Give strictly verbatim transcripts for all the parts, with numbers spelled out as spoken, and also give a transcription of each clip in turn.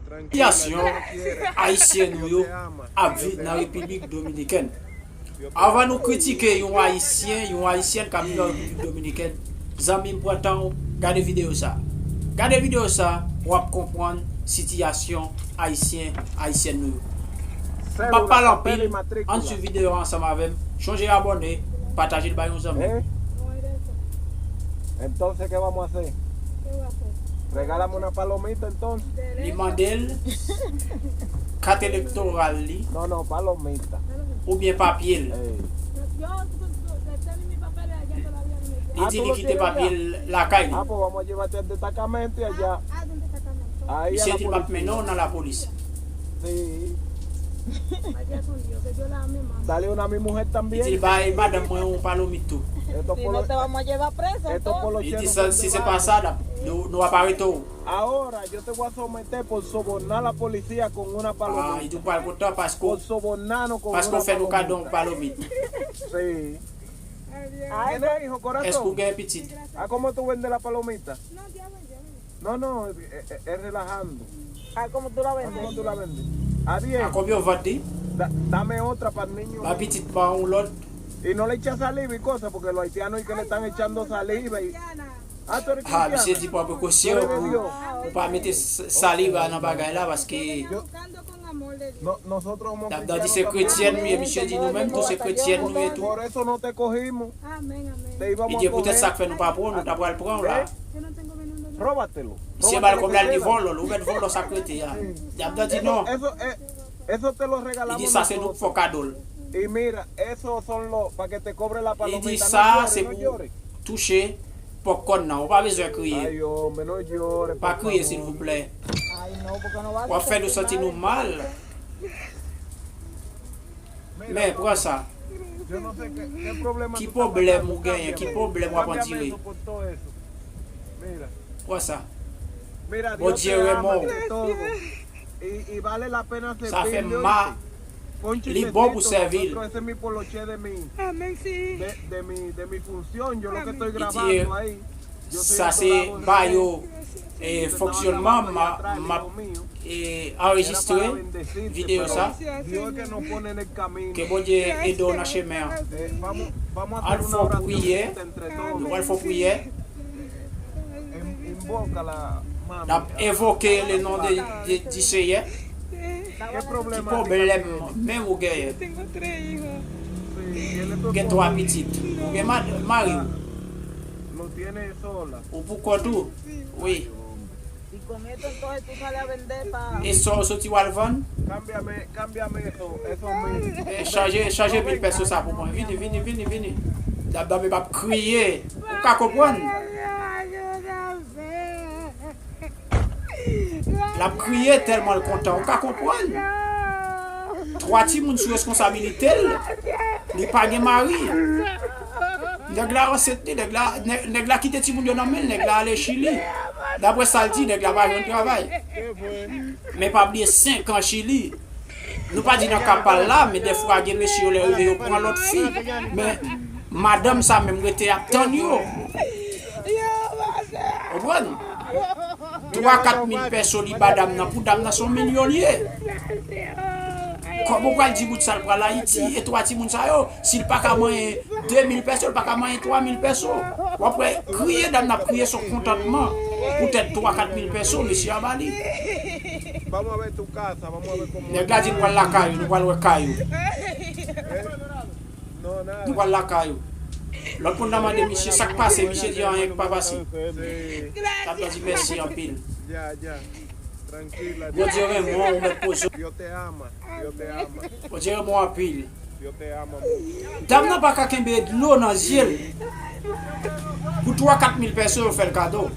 Sitiyasyon ayisyen nou yo ap viv nan Repiblik Dominikèn. Anvan nou kritike yon ayisyen, yon ayisyèn k ap viv nan Repiblik Dominikèn, zanmi m, pran tan w, gade videyo sa. Gade videyo sa, w ap konprann sitiyasyon ayisyen, ayisyèn nou yo. M p ap pale anpil, ann swiv videyo a ansanm avè m. Chonje abòne, pataje l bay yon zanmi. Entonces, ¿qué vamos a hacer? Regálame una palomita entonces. Li mande l kat elektoral li. No, no, palomita. Oubyen papye l. Ey. Li di li kite papye l lakay li. Ah, pues vamos a llevarte al destacamento y allá. Misye di l p ap mennen w nan lapolis. Sí. Dale una a mi mujer también. Li di l bay madanm mwen yon palomit tou. Esto por lo, esto por lo. Li di sa, si se pa sa, nou, nou ap arete w. Ahora yo te voy a someter por sobornar a la policía con una palomita. Ah, li di w pral kontan paske w, paske w fè nou kado yon palomit. Sí. ¿Tienes hijo, corazón? Èske w gen pitit? ¿A cómo tú vendes la palomita? No, no, es, es, es relajando. ¿A cómo tú la vendes? ¿A cómo tú la vendes? A diez. A konbyen w vann li? Da-, dame otra para el niño. Ba pitit mwen yon lòt. Y no le echa saliva y cosas, porque los haitianos y que le están echando saliva y, ah, tú eres cristiana. Ah, misye di pran prekosyon pou, pou pa mete s-, saliva nan bagay la, paske Yo, no, nosotros somos cristianos también. Dam nan di se kretyèn nou ye, misye di nou menm tou se kretyèn nou ye tou. Por eso no te cogimos. Te íbamos a coger. Li di poutèt sa k fè nou pa pran w, nou ta pral pran w la. Róbatelo. Misye ba l kòb la, li di vòlò l, ou mèt vòlò sa k rete a. Dam nan di non. Eso, eh, eso te lo regalamos nosotros. Li di sa se nou k fè w kado l. Y mira, esos son los, para que te cobre la palomita. Li di sa se pou touche pòpkòn nan. Ou pa bezwen kriye. Ay, hombre, no llores, por favor. Pa kriye, silvouplè. W ap fè nou santi nou mal. Men, pran sa. Yo no sé qué, qué problema tú estás pasando. Ki pwoblèm ou genyen? Ki pwoblèm w ap andire? Cámbiame eso por todo eso. Mira. Pran sa. Mira, Dios te ama ante todo. Y, y vale la pena servirle, oíste. Bondye renmen w. Sa fè mal. Li bon pou sèvi l. Ese es mi poloche de mi, de, de mi, de mi función. Yo lo que estoy grabando ahí. Sa se mayo, e, fonksyònman m, m ap, e, anrejistre videyo sa. Ke Bondye ede w nan chemen an. Ann fè w priyè. Nou pral fè w priyè. N ap envoke le non de, de, di Seyè. Ki pwoblèm menm ou genyen? Ou gen twa pitit. Ou gen mad-, mari w. Ou pou kont ou? Wi. E sa w soti w al vann? E chanje, chanje mil pèso sa pou mwen. Vini, vini, vini, vini. Dam nan menm ap kriye. Ou ka konprann? L ap kriye tèlman l kontan. Ou ka konprann? Twa timoun sou responsabilite l. Li pa gen mari. Nèg la ansent li, nèg la, nèg, nèg la kite timoun yo nan men l, nèg la ale Chili. Daprè sa l di, nèg la pa jwenn travay. Men pa bliye senk an Chili. Nou pa di nan ka pa l la, men dèfwa gen mesye yo lè rive yo pran lòt fi. Men madanm sa menm rete ap tann yo. Konprann? Twa, kat mil pèso li ba dam nan, pou dam nan se yon milyon l ye. Kòman w pral di bout sa l pral Ayiti, e twa timoun sa yo, si l pa ka manyen de mil pèso, l pa ka manyen twa mil pèso. W ap wè, kriye dam nan ap kriye se yon kontantman. Poutèt twa, kat mil pèso, mesye a ba li. Nèg la di nou pral lakay ou, nou pral wè kay ou. Nou pral lakay ou. Lòt moun nan mande misye sa k pase, misye di anyen k pa pase. Dam nan di mèsi anpil. Bondye renmen w, ou mèt poze w. Bondye renmen w anpil. Dam nan pa ka kenbe dlo nan zye l. Pou twa, kat mil pèso yo fè l kado.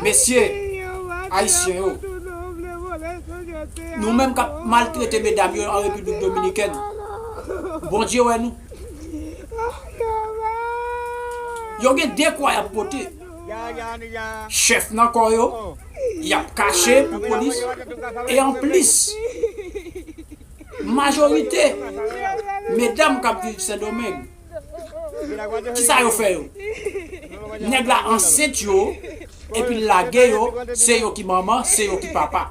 Mesye ayisyen yo, nou menm k ap maltrete medam yo an Repiblik Dominikèn, Bondye wè nou. Yo gen de kwa y ap pote. Chèf nan kò yo, y ap kache pou polis. E anplis, majorite medam k ap viv Sendomeng, kisa yo fè yo? Nèg la ansent yo, Epi l lage yo, se yo ki manman, se yo ki papa.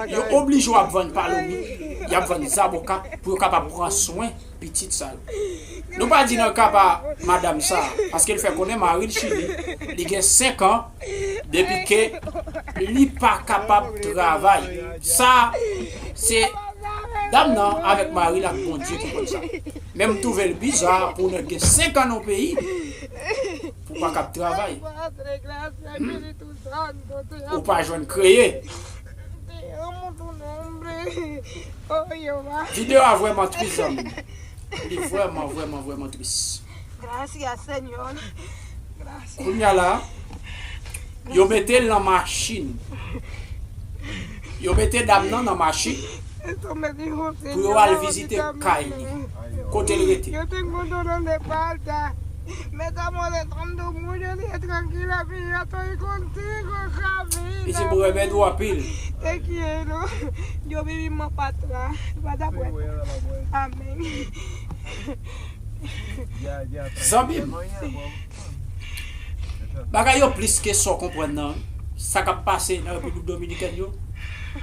Yo oblije w ap vann palomi, y ap vann zaboka pou yo kapab pran swen pitit sa yo. Nou pa di nan ka pa madanm sa, paske l fè konnen mari l Chili, li gen senk an depi ke li pa kapab travay. Sa, se dam nan avèk mari l ak Bondye ki konn sa. Men m twouve l biza pou nèg gen senk an nan yon peyi, pou pa kab travay. Ou pa jwenn kreye. Videyo a vrèman tris, zanmi m. Li vrèman, vrèman, vrèman tris. Gracias, Señor. Gracias. Kounye a la, yo mete l nan machin. Yo mete dam nan nan machin pou yo al vizite kay li, kote l rete. Yo te kontan nan lepal. Me está molestando mucho, dije tranquila, mi hija, estoy contigo, camina. Li di, "Mwen renmen nou anpil." Te quiero. Yo vivimos para atrás, para atrás. Amén. Zanmi m, bagay yo plis ke sa w konprann nan, sa k ap pase nan Repiblik Dominikèn yo.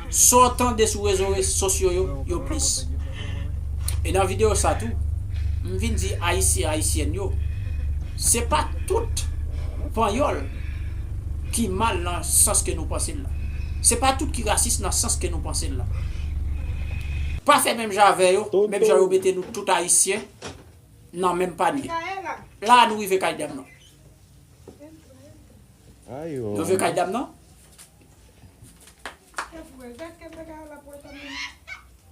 Sa w tande sou rezo sosyo yo, yo plis. E nan videyo sa tou, m vin di Ayisyen, Ayisyèn yo, se pa tout Panyòl ki mal nan sans ke nou panse l la. Se pa tout ki rasis nan sans ke nou panse l la. Pa fè menm jan avè yo, menm jan yo mete nou tout Ayisyen nan menm panye. La a nou rive kay dam nan. Ayo. Nou rive kay dam nan.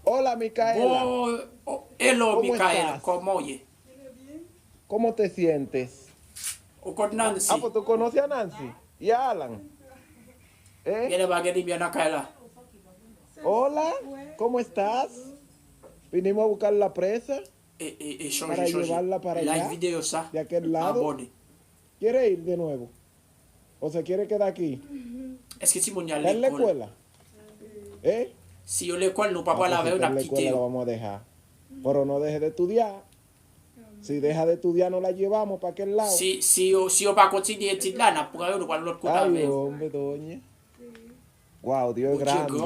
Hola, Micaela. Bon, oh, hello, Micaela. ¿Cómo estás? ¿Cómo oye? ¿Cómo te sientes? Ou konn Nancy? Ah, pues tú conoces a Nancy y a Alan. ¿Eh? Genlè pa gen limyè nan kay la. Hola, ¿cómo estás? Vinimos a buscar la presa e, e, e chanje, para chanje. Llevarla para allá, like videyo sa, de aquel lado. Abòne. ¿Quiere ir de nuevo? ¿O se quiere quedar aquí? Èske timoun yo al lekòl? ¿Está en la escuela? ¿Eh? Si yo lekòl, nou pa pral avè yo, n ap kite yo. Ah, pues si está en la escuela, la vamos a dejar. Pero no deje de estudiar. Si deja de estudiar, no la llevamos pa aquel lado. Si, si yo, si yo pa kontinye etid la, n ap pran yo, nou pral lòt kote avè yo. Ay, hombre, doña. Wow, Dios es grande.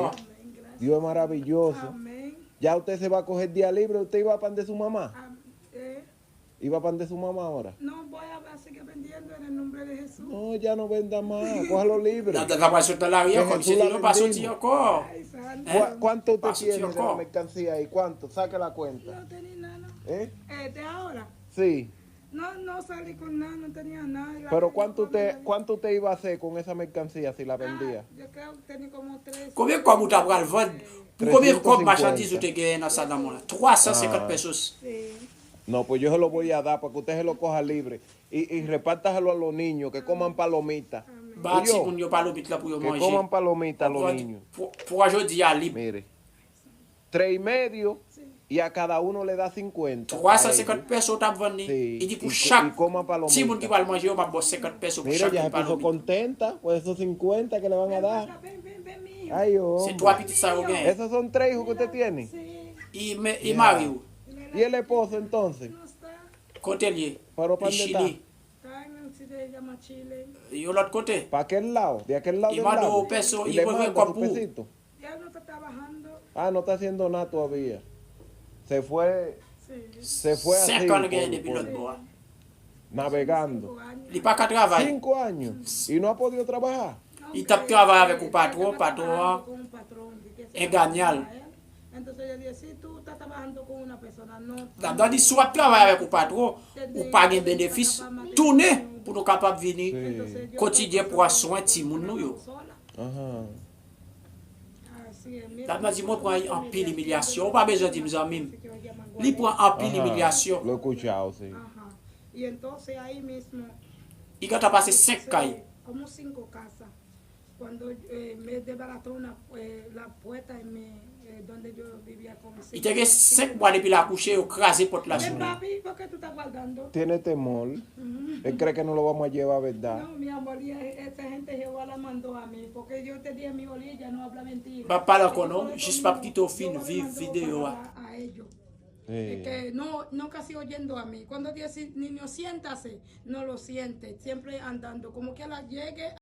Dios es maravilloso. Amén. Ya usted se va a coger día libre, usted iba pan de su mamá. Iba pan de su mamá ahora. No, voy a seguir vendiendo en el nombre de Jesús. No, ya no venda más, cójalo libre. Dam nan pral sot nan lari ankò, misye di nou pa soti ankò. Ay, santo. ¿Cuánto usted tiene de la mercancía ahí? ¿Cuánto? Saque la cuenta. No tenía nada. ¿Eh? Eh, de ahora. Sí. No, no salí con nada, no tenía nada. Pero ¿cuánto usted, cuánto usted iba a hacer con esa mercancía si la vendía? Ah, yo creo que tenía como tres. Konbyen kòb ou ta pral vann? Pou konbyen kòb machandiz ou te genyen nan San Ramon la? Twa san senkant pesos. Sí. No, pues yo se lo voy a dar para que usted se lo coja libre. Y, y repártaselo a los niños, que coman palomita. Ba timoun yo palomit la pou yo manje. Que coman palomita los niños. Pou, pou jodi a lib. Mire. Tres y medio, y a cada uno le da cincuenta a ellos. Twa san senkant peso w t ap vann li. Sí, y co-, y coman palomita. Li di pou chak timoun ki pral manje yo, m ap ba w senkant peso pou chak palomita. Mira, ya se puso contenta por esos cincuenta que le van a dar. Ay, hombre. Se twa pitit sa yo genyen. ¿Esos son tres hijos que usted tiene? Y me-, y mari w. ¿Y el esposo entonces? Kote l ye? Li Chili. Yon lòt kote. ¿Pa aquel lado? ¿De aquel lado del lago? Y mande w peso, y mande w kòb pou ou. Ya no está trabajando. Ah, no está haciendo nada todavía. Se fue, se fue así, senk an l genyen depi lòt bò a. Navegando. Li pa ka travay. Cinco años. Y no ha podido trabajar. Li t ap travay avèk yon patwon, patwon an enganyal. Entonces yo dije, si tú estás trabajando con una persona, no. Dam nan di, si w ap travay avèk yon patwon, ou pa gen benefis, tounen pou nou kapab vini kontinye pran swen timoun nou yo. Dam nan di, mwen pran anpil imilyasyon. Ou pa bezwen di m, zanmi m. Li pran anpil imilyasyon. Lo he escuchado, sí. Y entonces ahí mismo. Li gentan pase senk kay. Como cinco casas. Cuando, eh, me desbarató una, eh, la puerta en mi, eh, donde yo vivía con mis hijos. Li te gen senk mwa depi l akouche, yo kraze pòt la sou li. Ven, papi, ¿por qué tú estás guardando? Tiene temor. Él cree que no lo vamos a llevar, ¿verdad? No, mi amor, y e-, esa gente Jehová la mandó a mí, porque yo te dije, mi orilla no habla mentira. M ap pale ankò non, jis m ap kite w fin viv videyo a. Es que no, no casi oyendo a mí. Cuando dice, "Niño, siéntase", no lo siente. Siempre andando. Como quiera llegue.